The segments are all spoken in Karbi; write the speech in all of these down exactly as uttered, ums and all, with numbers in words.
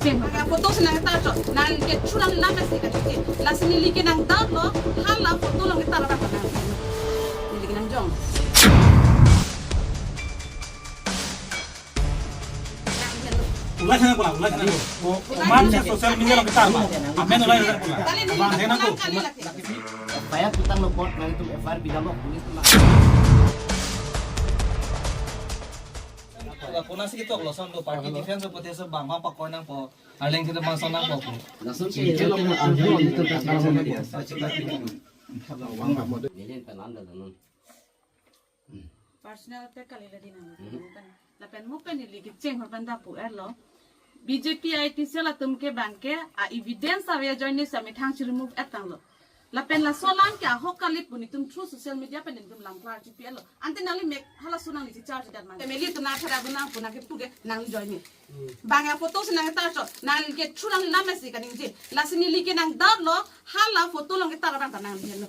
Cheng. Bang aphoto si nangtarchot, nang ke chulang lam si kachokche. Lasi neli ke nang doubt lo, hala photo along ketar abang nang. Neli ke nangjong. Ulai sana pula, ulai sana pula. Ko, komat si social media along ketar ma. Amen ulai sana pula. Kali neli bang, sana ko. Kali lagi. F I R pitanglo apot, nanglitum F I R pidamlo, police atum. Lapu nasi ketok lo, son do party defense apot si bang bang pakoi nangpo. Arleng kita bang son nangpo. Lason si, personal attack kali lagi nang. Lapen mo pen neli kecheng hor pen dapu erlo. B J P I T cell atum ke bang ke a evidence ave ajoine si amethang si remove et tanglo. Lapen laso alam ke ahok kali pu netum through social media pen netum lam klar chipi erlo. Ante nangli mek halaso nangli charge dat man. Family atum na thara gunang pu nang kepu ke nangli join ni. Bang aphoto si nangtarchot, nang ke chulang lam si kaningje. Lasi neli ke nang doubt lo, hala photo along ketar abang ta nangli henlo.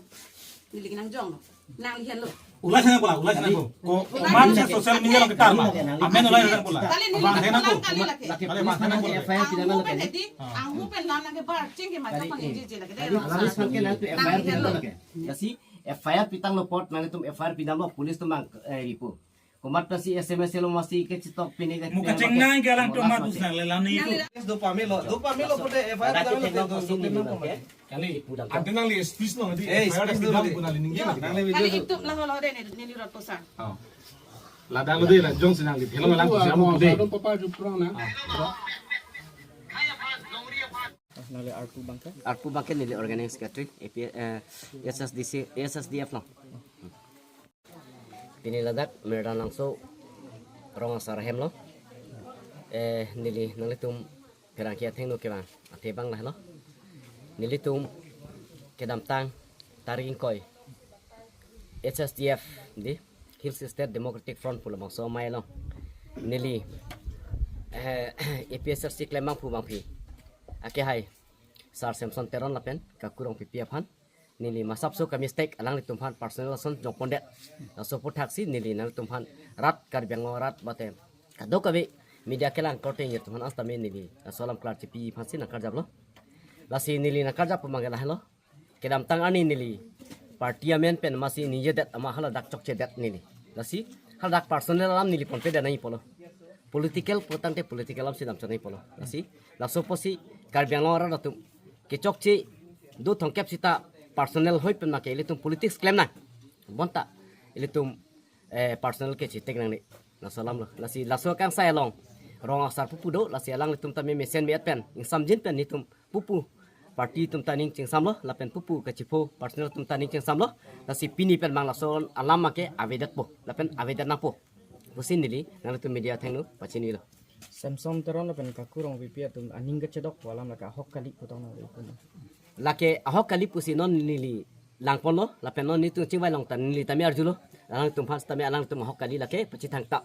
Neli ke nangjong lo. Nangli henlo. Ulai sana pula, ulai sana ko. Ko, komat si social media along ketar ma. Amen ulai sana pula. Kali neli bang sana ko. Kali lagi. Kali bang sana ko. F I R pidamlo. Angmu pen hedi, angmu pen lam nang ke bar cheng ke macam apa ningje je lagi. Kali, kali sang ke nang tu F I R pidamlo lagi. Lasi F I R pitanglo apot, nanglitum F I R pidamlo, police atum bang, eh, ripo. Komat ta si S M S lo masi kechitok pine ke. Muka chengnang ke alangtum madu sang le lam ni tu. Yes, do pamelo, do pamelo pute F I R dati pidamlo tenang tu, pasti do ni pamelo pamelo. Kali pudam. Ante nangli speech lo di, eh, F I R speech lo pidam di. Pun nangli ningje. Nangli video kali tu. Itu lah lo de ni, ni rot posa. Oh. Ladang lo de la jong si nangli. Hello lang si amu de. Papa ju prong na. Ah. Nangli arpu bang ke? Arpu bang ke neli organizing secretary A P, eh, S S D C, S S D F lo. Pini ladak Merdang Langso rong asar ahem lo. Eh, neli nanglitum pherangke athengno kevang athe bang lahelo. Nelitum kedamtang tarik ingkoi H S D F di, Hill State Democratic Front pu labangso amei along neli, eh, A P H L C klem abangphu abangphi akehai Sar Samson Teron lapen Kaku Rongpipi aphan neli masapso ka mistake alanglitum aphan personal ason jongpondet. Laso aputhak si neli nanglitum aphan rat Karbi Anglong arat mate kadokave media kelang korte nelitum aphan asitame neli laso alam klar chipi aphan si nangkarjaplo. Lasi neli nangkarjap abang ke lahelo. Kedamtang arni neli party amen pen masi ningjedet amat haladak chokchedet neli. Lasi haladak personal alam neli ponpedet nangji pulo. Political putangte political alam si damchot nangji pulo. Lasi laso apotsi Karbi Anglong arat atum kechokche do thomkep sita personal hoi pen make ilitum politics klem nang. Bonta ilitum, eh, personal ke chitek nangne. Laso alam lo. Lasi laso akangsai along rong asar pupu do, lasi alanglitum tame mesen me-et pen, ingsamjin pen netum pupu party atum ta ning chingsamlo, lapen pupu kachipho personal atum ta ning chingsamlo, lasi pini pen bang laso alam make avedetpo, lapen avedet nangpo pusi neli nanglitum media athengno pachinilo. Samson Teron lapen Kaku Rongpipi atum aning kachedokpo alam lake ahok kali putang nang ikum. Lake ahok kali pusi non neli langponlo, lapen non netum chingvai along ta neli tame arjulo. Alangtum aphan tame alangtum ahok kali lake pachethangtap.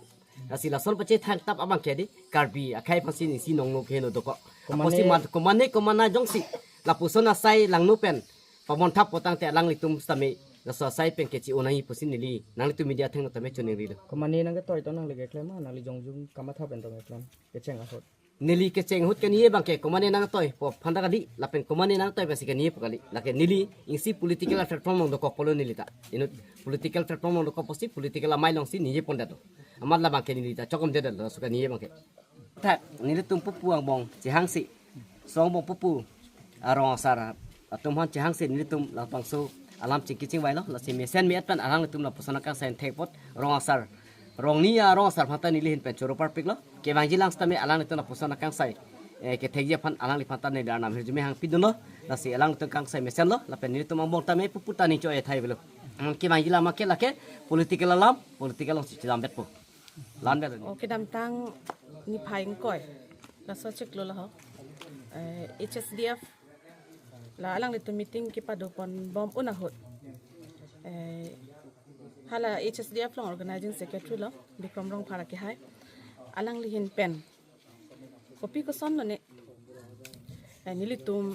Lasi lason pachethangtap abang ke di Karbi akhei aphansi ningsi nongno keheno dokok. Komane apotsi mat komane komana jongsi lapuson asai langno pen pabonthap putangte alanglitum tame laso asai pen kechi-o nangji pusi neli nanglitum media athengno tame choningrilo. Komane nangketoi to nangli keklem ma, nangli jongjung kamatha pen to keklem, kecheng ahut. Neli kecheng ahut keniye abang ke komane nangtoi pu aphanta kali, lapen komane nangtoi pensi keniyepo kali. Lake neli isi political platform along dokok pulo neli ta. Inut political platform along dokok pusi political amei alongsi ningjepondet do. Amat labang ke neli ta chokomjedet do, laso keniye abang ke. Thak, nelitum pupu angbong chehangsi, so angbong pupu arong asar atum aphan chehangsi nelitum labangso alam chingki chingvailo, lasi mesen me-et pen alanglitum lapuson akangsai thek apot rong asar, rong ni arong asar aphanta neli ahin pen choro parpiklo. Kevangji lang sitame alanglitum lapuson akangsai, eh, kethekji aphan alangliphanta neli arnam hirjume hangpidunlo. Lasi alanglitum kangsai mesenlo, lapen nelitum angbong tame pupu ta ning cho-e thai avelo. Hmm, kevangji lang make lake political alam, political alongsi chedambetpo. Landet. O kedamtang niphai ingkoi. Laso chiklo laho. Eh, H S D F la alanglitum meeting kepadopon bom un ahut. Eh, hala H S D F along organizing secretary lo, Bikram Rongphar akehai. Alangli ahin pen kopi koson lo ne. Eh, nelitum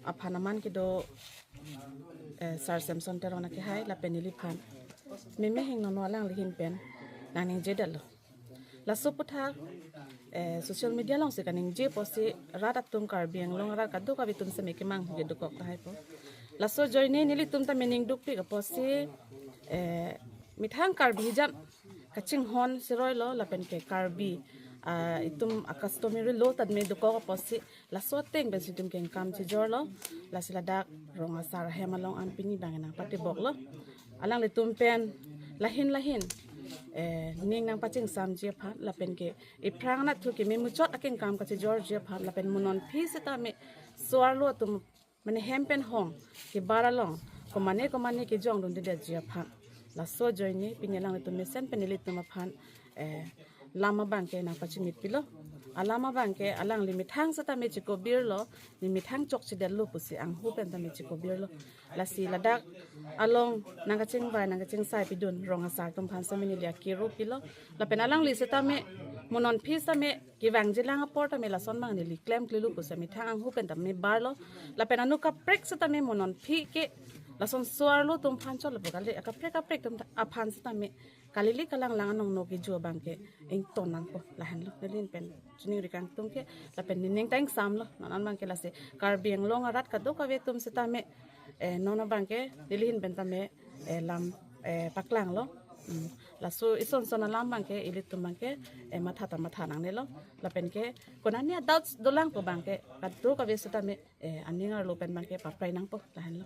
aphan aman kedo, eh, Sar Samson Teron akehai lapen neliphan meme hingnono alangli ahin pen nangningjedetlo. Laso aputhak, eh, social media alongsi kaningje apotsi rat atum, Karbi Anglong arat kadokave atum seme kemang hu kedokok tahai po. Laso ajoine nelitum ta mening dukpik apotsi, eh, methang Karbi hijan kachinghon siroi lo lapen ke Karbi, ah, itum a-customary law tame dokok apotsi laso ateng pensi itum kengkam chejor lo. Lasi ladak rong asar ahem along an pini abang nangpatibok lo. Alanglitum pen lahin lahin, eh, ning nangpachingsamji aphan lapen ke iphrang anatthu keme muchot akengkam kachejorji aphan lapen mo non aphi setame so-arlo atum mane hem pen hong kebar along komane komane kejongdundedetji aphan, laso ajoine pini alanglitum mesen pen nelitum aphan, eh, lam abang ke nangpachimitpilo. Alam abang ke alangli methang setame chikobirlo, ne methang chokchedetlo pusi anghu pen tame chikobirlo. Lasi ladak along nangkachingvai nangkachingsai pidun rong asar atum aphan setame neli akero pilo. Lapen alangli setame mo non aphi setame kevangjilang apor tame lason abang neli klemklelo pusi methang anghu pen tame barlo. Lapen anu kaprek setame mo non aphi ke lason so-arlo atum aphan chotlo pu kali, akaprek kaprek atum aphan setame kalili kalanglang anong no keju abang ke ington nangpo, lahenlo neli pen chiningri kangtung ke lapen nening ta ingsamlo. Non an abang ke lasi Karbi Anglong arat kadokave atum setame, eh, non abang ke neli ahin pen tame, eh, lam, eh, paklanglo. Hmm. Laso ison son alam abang ke ilitum abang ke, eh, matha ta matha nangnelo. Lapen ke konane a-doubts dolang pu abang ke kadokave setame, eh, aning arlo pen abang ke paprai nangpo, lahenlo.